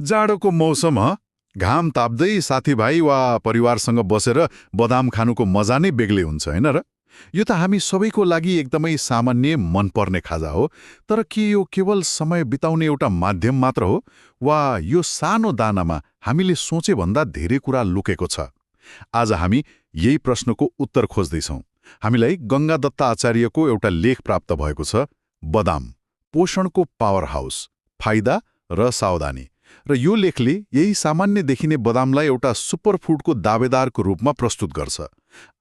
जाडोको मौसम घाम ताप्दै साथीभाइ वा परिवारसँग बसेर बदाम खानुको मजा नै बेग्लै हुन्छ हैन र? यो त हामी सबैको लागि एकदमै सामान्य मनपर्ने खाजा हो। तर के यो केवल समय बिताउने एउटा माध्यम मात्र हो वा यो सानो दानामा हामीले सोचेभन्दा धेरै कुरा लुकेको छ? आज हामी यही प्रश्नको उत्तर खोज्दैछौँ। हामीलाई गङ्गा दत्त आचार्यको एउटा लेख प्राप्त भएको छ, बदाम पोषणको पावर हाउस, फाइदा र सावधानी। र यो लेखले यही सामान्य देखिने बदामलाई एउटा सुपरफुडको दावेदारको रूपमा प्रस्तुत गर्छ।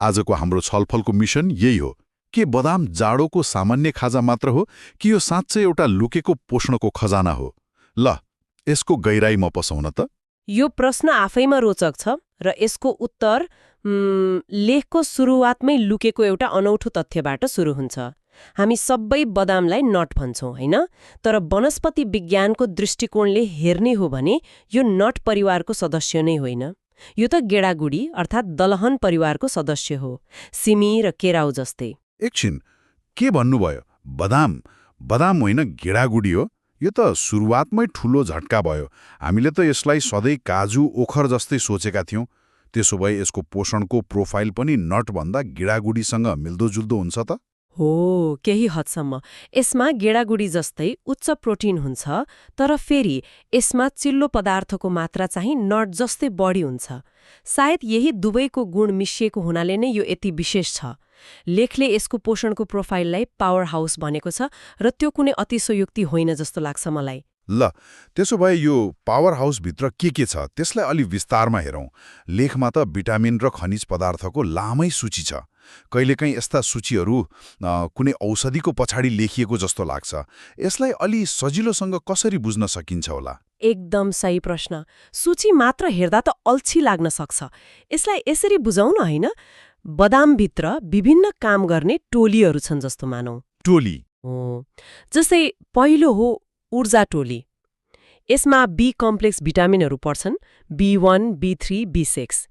आजको हाम्रो छलफलको मिसन यही हो। के बदाम जाडोको सामान्य खाजा मात्र हो कि यो साँच्चै एउटा लुकेको पोषणको खजाना हो? ल, यसको गहिराईमा पसौँ त। यो प्रश्न आफैमा रोचक छ र यसको उत्तर लेखको सुरुवातमै लुकेको एउटा अनौठो तथ्यबाट सुरु हुन्छ। हामी सबै बदामलाई नट भन्छौँ हैन? तर वनस्पति विज्ञानको दृष्टिकोणले हेर्ने हो भने यो नट परिवारको सदस्य नै होइन। यो त गेडागुडी अर्थात् दलहन परिवारको सदस्य हो, सिमी र केराउ जस्तै। एकछिन, के भन्नुभयो? बदाम होइन, गेडागुडी हो? यो त सुरुवातमै ठुलो झट्का भयो। हामीले त यसलाई सधैँ काजु ओखर जस्तै सोचेका थियौँ। त्यसो भए यसको पोषणको प्रोफाइल पनि नटभन्दा गेडागुडीसँग मिल्दोजुल्दो हुन्छ त? हो, केही हदसम्म। यसमा गेडागुडी जस्तै उच्च प्रोटिन हुन्छ, तर फेरि यसमा चिल्लो पदार्थको मात्रा चाहिँ नट जस्तै बढी हुन्छ। सायद यही दुवैको गुण मिसिएको हुनाले नै यो यति विशेष छ। लेखले यसको पोषणको प्रोफाइललाई पावर हाउस भनेको छ र त्यो कुनै अतिशयोक्ति होइन जस्तो लाग्छ मलाई। ल, त्यसो भए यो पावर हाउसभित्र के छ त्यसलाई अलि विस्तारमा हेरौँ। लेखमा त भिटामिन र खनिज पदार्थको लामै सूची छ। कहिलेकाहीँ यस्ता सूचीहरू कुनै औषधिको पछाडि लेखिएको जस्तो लाग्छ। यसलाई अलि सजिलोसँग कसरी बुझ्न सकिन्छ होला? एकदम सही प्रश्न। सूची मात्र हेर्दा त अल्छी लाग्न सक्छ। यसलाई यसरी बुझौँ न हैन? बदामभित्र विभिन्न काम गर्ने टोलीहरू छन् जस्तो मानौँ। टोली? हो, जस्तै पहिलो हो ऊर्जा टोली। यसमा बी कम्प्लेक्स भिटामिनहरू पर्छन्, B1, B3, B6।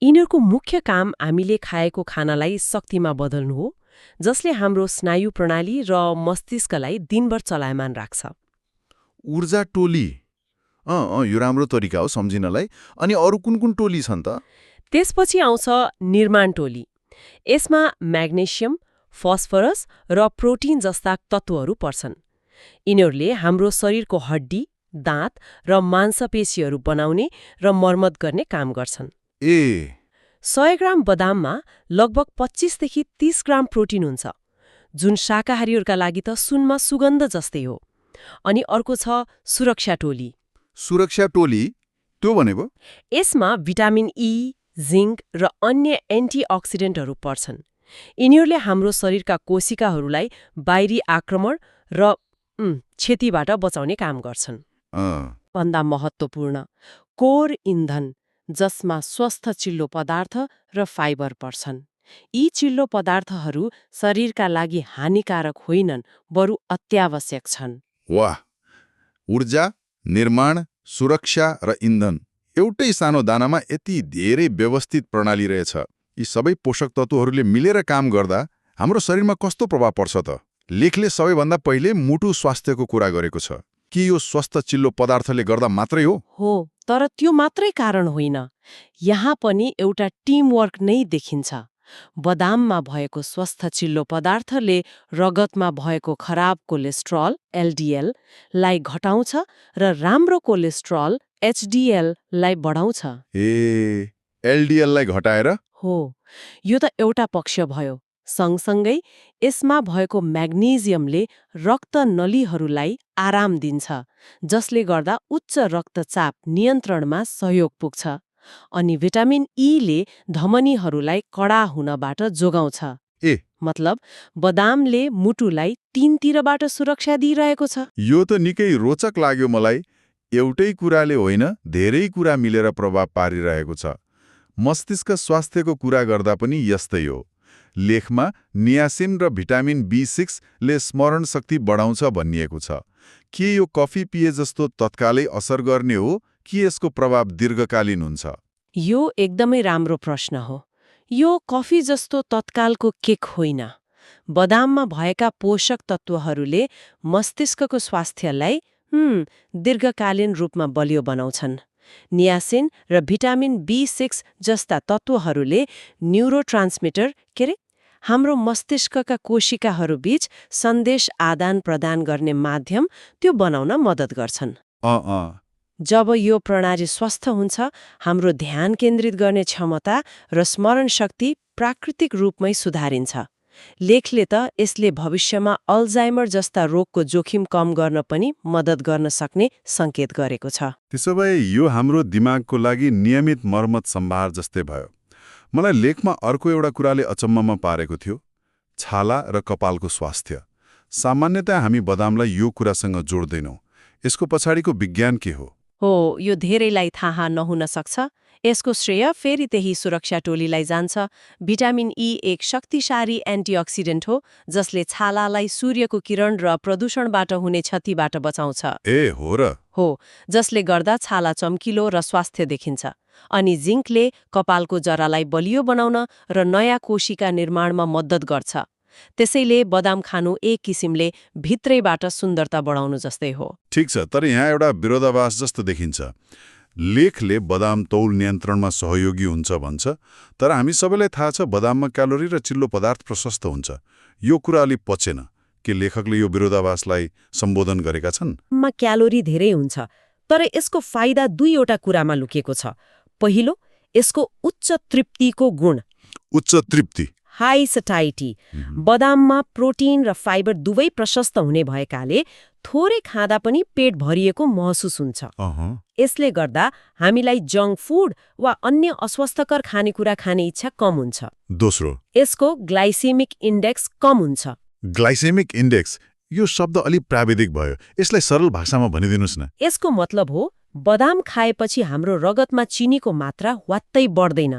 यिनीहरूको मुख्य काम हामीले खाएको खानालाई शक्तिमा बदल्नु हो, जसले हाम्रो स्नायु प्रणाली र मस्तिष्कलाई दिनभर चलायमान राख्छ। ऊर्जा टोली? यो राम्रो तरिका हो सम्झिनलाई। अनि अरू कुन कुन टोली छन् त? त्यसपछि आउँछ निर्माण टोली। यसमा म्याग्नेशियम, फस्फरस र प्रोटिन जस्ता तत्त्वहरू पर्छन्। यिनीहरूले हाम्रो शरीरको हड्डी, दाँत र मांसपेशीहरू बनाउने र मर्मत गर्ने काम गर्छन्। 100 ग्राम बदाममा लगभग 25 देखि 30 ग्राम प्रोटिन हुन्छ, जुन शाकाहारीहरूका लागि त सुनमा सुगन्ध जस्तै हो। अनि अर्को छ सुरक्षा टोली। सुरक्षा टोली? त्यो भनेको? यसमा भिटामिन ई, जिङ्क र अन्य एन्टिअक्सिडेन्टहरू पर्छन्। यिनीहरूले हाम्रो शरीरका कोशिकाहरूलाई बाहिरी आक्रमण र क्षतिबाट बचाउने काम गर्छन्। भन्दा महत्त्वपूर्ण, कोर इन्धन, जसमा स्वस्थ चिल्लो पदार्थ र फाइबर पर्छन्। यी चिल्लो पदार्थहरू शरीरका लागि हानिकारक होइनन्, बरु अत्यावश्यक छन्। वाह! ऊर्जा, निर्माण, सुरक्षा र इन्धन एउटै सानो दानामा यति धेरै व्यवस्थित प्रणाली रहेछ। यी सबै पोषक तत्त्वहरूले मिलेर काम गर्दा हाम्रो शरीरमा कस्तो प्रभाव पर्छ त? लेखले सबैभन्दा पहिले मुटु स्वास्थ्यको कुरा गरेको छ। के यो स्वस्थ चिल्लो पदार्थले गर्दा मात्रै हो? हो, तर त्यो मात्रै कारण होइन। यहाँ पनि एउटा टिमवर्क नै देखिन्छ। बदाममा भएको स्वस्थ चिल्लो पदार्थले रगतमा भएको खराब कोलेस्ट्रल LDL लाई घटाउँछ र राम्रो कोलेस्ट्रल HDL लाई बढाउँछ। LDL लाई घटाएर? हो, यो त एउटा पक्ष भयो। सँगसँगै यसमा भएको म्याग्नेशियमले रक्त नलीहरूलाई आराम दिन्छ, जसले गर्दा उच्च रक्तचाप नियन्त्रणमा सहयोग पुग्छ। अनि भिटामिन ईले धमनीहरूलाई कडा हुनबाट जोगाउँछ। मतलब बदामले मुटुलाई तीनतिरबाट सुरक्षा दिइरहेको छ। यो त निकै रोचक लाग्यो मलाई। एउटै कुराले होइन, धेरै कुरा मिलेर प्रभाव पारिरहेको छ। मस्तिष्क स्वास्थ्यको कुरा गर्दा पनि यस्तै हो। लेखमा नियासिन र भिटामिन B6 ले स्मरण शक्ति बढाउँछ भनिएको छ। के यो कफी पिए जस्तो तत्कालै असर गर्ने हो कि यसको प्रभाव दीर्घकालीन हुन्छ? यो एकदमै राम्रो प्रश्न हो। यो कफी जस्तो तत्कालको किक होइन। बदाममा भएका पोषक तत्त्वहरूले मस्तिष्कको स्वास्थ्यलाई दीर्घकालीन रूपमा बलियो बनाउँछन्। नियासिन र भिटामिन B6 जस्ता तत्त्वहरूले न्युरोट्रान्समिटर हाम्रो मस्तिष्कका कोशिकाहरूबीच सन्देश आदान प्रदान गर्ने माध्यम त्यो बनाउन मद्दत गर्छन्। जब यो प्रणाली स्वस्थ हुन्छ, हाम्रो ध्यान केन्द्रित गर्ने क्षमता र स्मरण शक्ति प्राकृतिक रूपमै सुधारिन्छ। लेखले त यसले भविष्यमा अल्जाइमर जस्ता रोगको जोखिम कम गर्न पनि मद्दत गर्न सक्ने संकेत गरेको छ। त्यसो भए यो हाम्रो दिमागको लागि नियमित मर्मत सम्भार जस्तै भयो। मलाई लेखमा अर्को एउटा कुराले अचम्ममा पारेको थियो, छाला र कपालको स्वास्थ्य। सामान्यतया हामी बदामलाई यो कुरासँग जोड्दैनौँ। यसको पछाडिको विज्ञान के हो? यो धेरैलाई थाहा नहुन सक्छ। यसको श्रेय फेरि त्यही सुरक्षा टोलीलाई जान्छ। भिटामिन ई एक शक्तिशाली एन्टिअक्सिडेन्ट हो जसले छालालाई सूर्यको किरण र प्रदूषणबाट हुने क्षतिबाट बचाउँछ। हो र? हो, जसले गर्दा छाला चम्किलो र स्वास्थ्य देखिन्छ। अनि जिङ्कले कपालको जरालाई बलियो बनाउन र नयाँ कोशिका निर्माणमा मद्दत गर्छ। त्यसैले बदाम खानु एक किसिमले भित्रैबाट सुन्दरता बढाउनु जस्तै हो। ठिक छ, तर यहाँ एउटा विरोधाभास जस्तो देखिन्छ। लेखले बदाम तौल नियन्त्रणमा सहयोगी हुन्छ भन्छ, तर हामी सबैलाई थाहा छ बदाममा क्यालोरी र चिल्लो पदार्थ प्रशस्त हुन्छ। यो कुरा अलि पचेन। के लेखकले यो विरोधाभासलाई सम्बोधन गरेका छन्? क्यालोरी धेरै हुन्छ, तर यसको फाइदा दुईवटा कुरामा लुकेको छ। पहिलो, यसको उच्च तृप्तिको गुण। उच्च तृप्ति, हाई सटाइटी। बदाममा प्रोटिन र फाइबर दुवै प्रशस्त हुने भएकाले थोरै खाँदा पनि पेट भरिएको महसुस हुन्छ। यसले गर्दा हामीलाई जङ्क फुड वा अन्य अस्वास्थ्यकर खानेकुरा खाने इच्छा कम हुन्छ। दोस्रो, यसको ग्लाइसेमिक इन्डेक्स कम हुन्छ। ग्लाइसेमिक इन्डेक्स, यो शब्द अलि प्राविधिक भयो। यसलाई सरल भाषामा भनिदिनुस् न। यसको मतलब हो बदाम खाएपछि हाम्रो रगतमा चिनीको मात्रा वात्तै बढ्दैन।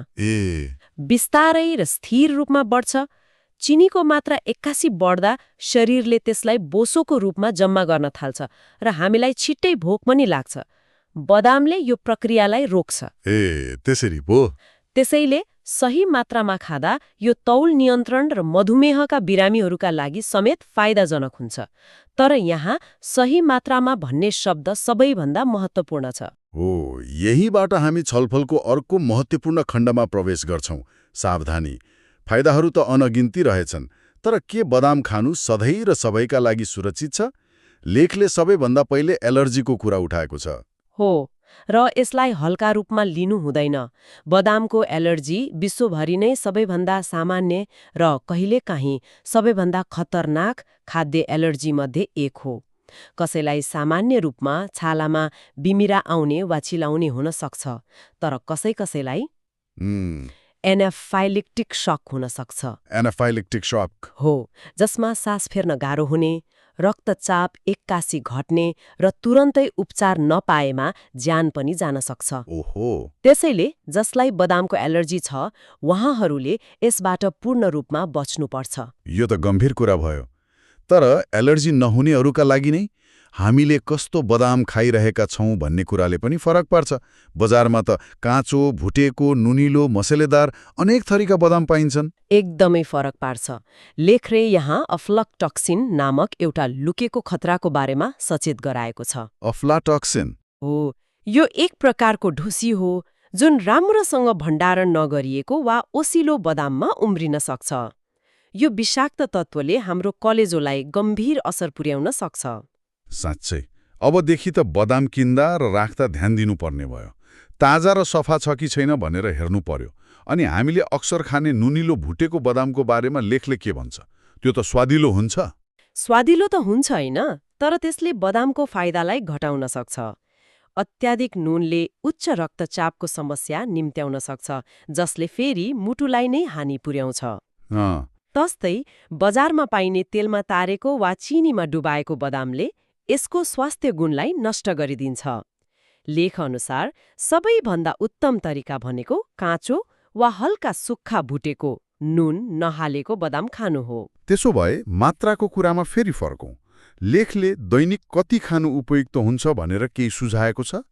बिस्तारै र स्थिर रूपमा बढ्छ। चिनीको मात्रा एक्कासी बढ्दा शरीरले त्यसलाई बोसोको रूपमा जम्मा गर्न थाल्छ र हामीलाई छिट्टै भोक पनि लाग्छ। बदामले यो प्रक्रियालाई रोक्छ। त्यसरी पो। त्यसैले सही मात्रामा खाँदा यो तौल नियन्त्रण र मधुमेहका बिरामीहरूका लागि समेत फाइदाजनक हुन्छ। तर यहाँ सही मात्रामा भन्ने शब्द सबैभन्दा महत्त्वपूर्ण छ। यहीबाट हामी छलफलको अर्को महत्त्वपूर्ण खण्डमा प्रवेश गर्छौं, सावधानी। फाइदाहरू त अनगिन्ती रहेछन्, तर के बदाम खानु सधैँ र सबैका लागि सुरक्षित छ? लेखले सबैभन्दा पहिले एलर्जीको कुरा उठाएको छ। हो, र यसलाई हल्का रूपमा लिनु हुँदैन। बदामको एलर्जी विश्वभरि नै सबैभन्दा सामान्य र कहिलेकाहीँ सबैभन्दा खतरनाक खाद्य एलर्जीमध्ये एक हो। कसैलाई सामान्य रूपमा छालामा बिमिरा आउने वा चिलाउने हुन सक्छ, तर कसैलाई एनाफाइलेक्टिक शक हुन सक्छ। एनाफाइलेक्टिक शक हो, जसमा सास फेर्न गाह्रो हुने, रक्तचाप एक्कासी घट्ने र तुरन्तै उपचार नपाएमा ज्यान पनि जान सक्छ। त्यसैले जसलाई बदामको एलर्जी छ, उहाँहरूले यसबाट पूर्ण रूपमा बच्नुपर्छ। यो त गम्भीर कुरा भयो। तर एलर्जी नहुनेहरूका लागि नै हामीले कस्तो बदाम खाइरहेका छौं भन्ने कुराले पनि फरक पर्छ। बजारमा त काँचो, भुटेको, नुनिलो, मसलेदार अनेक थरीका बदाम पाइन्छन्। एकदमै फरक पार्छ। लेखले यहाँ अफ्लाटक्सिन नामक एउटा लुकेको खतराको बारेमा सचेत गराएको छ। अफ्लाटक्सिन हो, यो एक प्रकारको ढुसी हो जुन राम्रोसँग भण्डारण नगरिएको वा ओसिलो बदाममा उम्रिन सक्छ। यो विषाक्त तत्त्वले हाम्रो कलेजोलाई गम्भीर असर पुर्याउन सक्छ। साँच्चै अबदेखि त बदाम किन्दा र राख्दा ध्यान दिनुपर्ने भयो। ताजा र सफा छ कि छैन भनेर हेर्नु पर्यो। अनि हामीले अक्सर खाने नुनिलो भुटेको बदामको बारेमा लेखले के भन्छ? त्यो त स्वादिलो हुन्छ। स्वादिलो त हुन्छ हैन, तर त्यसले बदामको फाइदालाई घटाउन सक्छ। अत्याधिक नुनले उच्च रक्तचापको समस्या निम्त्याउन सक्छ, जसले फेरि मुटुलाई नै हानि पुर्याउँछ। तस्तै बजारमा पाइने तेलमा तारेको वा चिनीमा डुबाएको बदामले यसको स्वास्थ्य गुणलाई नष्ट गरिदिन्छ। लेख अनुसार सबैभन्दा उत्तम तरिका भनेको काँचो वा हल्का सुक्खा भुटेको नुन नहालेको बदाम खानु हो। त्यसो भए मात्राको कुरामा फेरि फर्कौं। लेखले दैनिक कति खानु उपयुक्त हुन्छ भनेर केही सुझाएको छ?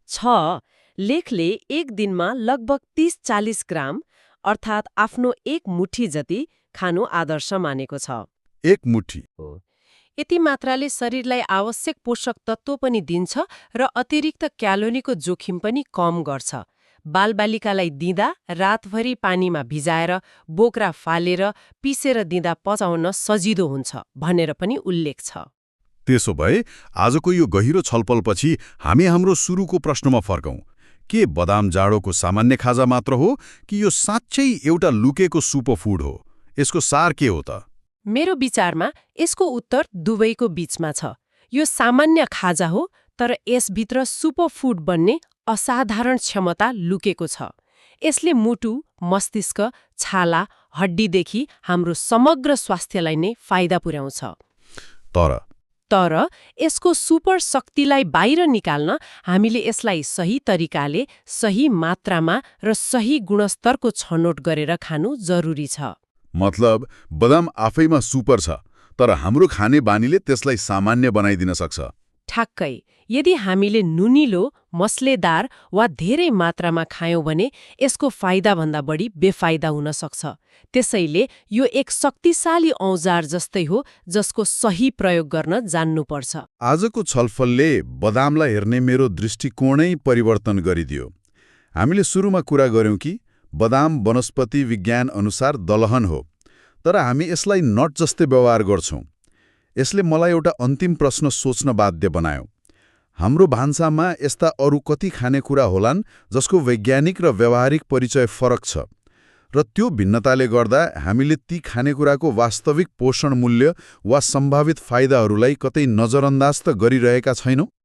लेखले एक दिनमा लगभग 30-40 ग्राम अर्थात् आफ्नो एक मुठी जति खानु आदर्श मानेको छ। एक मुठी? यति मात्राले शरीरलाई आवश्यक पोषक तत्त्व पनि दिन्छ र अतिरिक्त क्यालोरीको जोखिम पनि कम गर्छ। बालबालिकालाई दिँदा रातभरि पानीमा भिजाएर बोक्रा फालेर पिसेर दिँदा पचाउन सजिलो हुन्छ भनेर पनि उल्लेख छ। त्यसो भए आजको यो गहिरो छलफलपछि हामी हाम्रो सुरुको प्रश्नमा फर्कौं। के बदाम जाडोको सामान्य खाजा मात्र हो कि यो साँच्चै एउटा लुकेको सुपरफुड हो? यसको सार के हो त? मेरो विचारमा यसको उत्तर दुवैको बीचमा छ। यो सामान्य खाजा हो, तर यसभित्र सुपरफुड बन्ने असाधारण क्षमता लुकेको छ। यसले मुटु, मस्तिष्क, छाला, हड्डीदेखि हाम्रो समग्र स्वास्थ्यलाई नै फाइदा पुर्याउँछ। तर यसको सुपर शक्तिलाई बाहिर निकाल्न हामीले यसलाई सही तरिकाले, सही मात्रामा र सही गुणस्तरको छनौट गरेर खानु जरुरी छ। मतलब बदाम आफैमा सुपर छ, तर हाम्रो खाने बानीले त्यसलाई सामान्य बनाइदिन सक्छ। ठ्याक्कै। यदि हामीले नुनिलो, मसलेदार वा धेरै मात्रामा खायौँ भने यसको फाइदाभन्दा बढी बेफाइदा हुन सक्छ। त्यसैले यो एक शक्तिशाली औजार जस्तै हो जसको सही प्रयोग गर्न जान्नुपर्छ। आजको छलफलले बदामलाई हेर्ने मेरो दृष्टिकोणै परिवर्तन गरिदियो। हामीले सुरुमा कुरा गर्यौं कि बदाम वनस्पति विज्ञान अनुसार दलहन हो, तर हामी यसलाई नट जस्तै व्यवहार गर्छौं। यसले मलाई एउटा अन्तिम प्रश्न सोच्न बाध्य बनायो। हाम्रो भान्सामा यस्ता अरू कति खानेकुरा होलान् जसको वैज्ञानिक र व्यावहारिक परिचय फरक छ, र त्यो भिन्नताले गर्दा हामीले ती खानेकुराको वास्तविक पोषण मूल्य वा सम्भावित फाइदाहरूलाई कतै नजरअन्दाज त गरिरहेका छैनौं?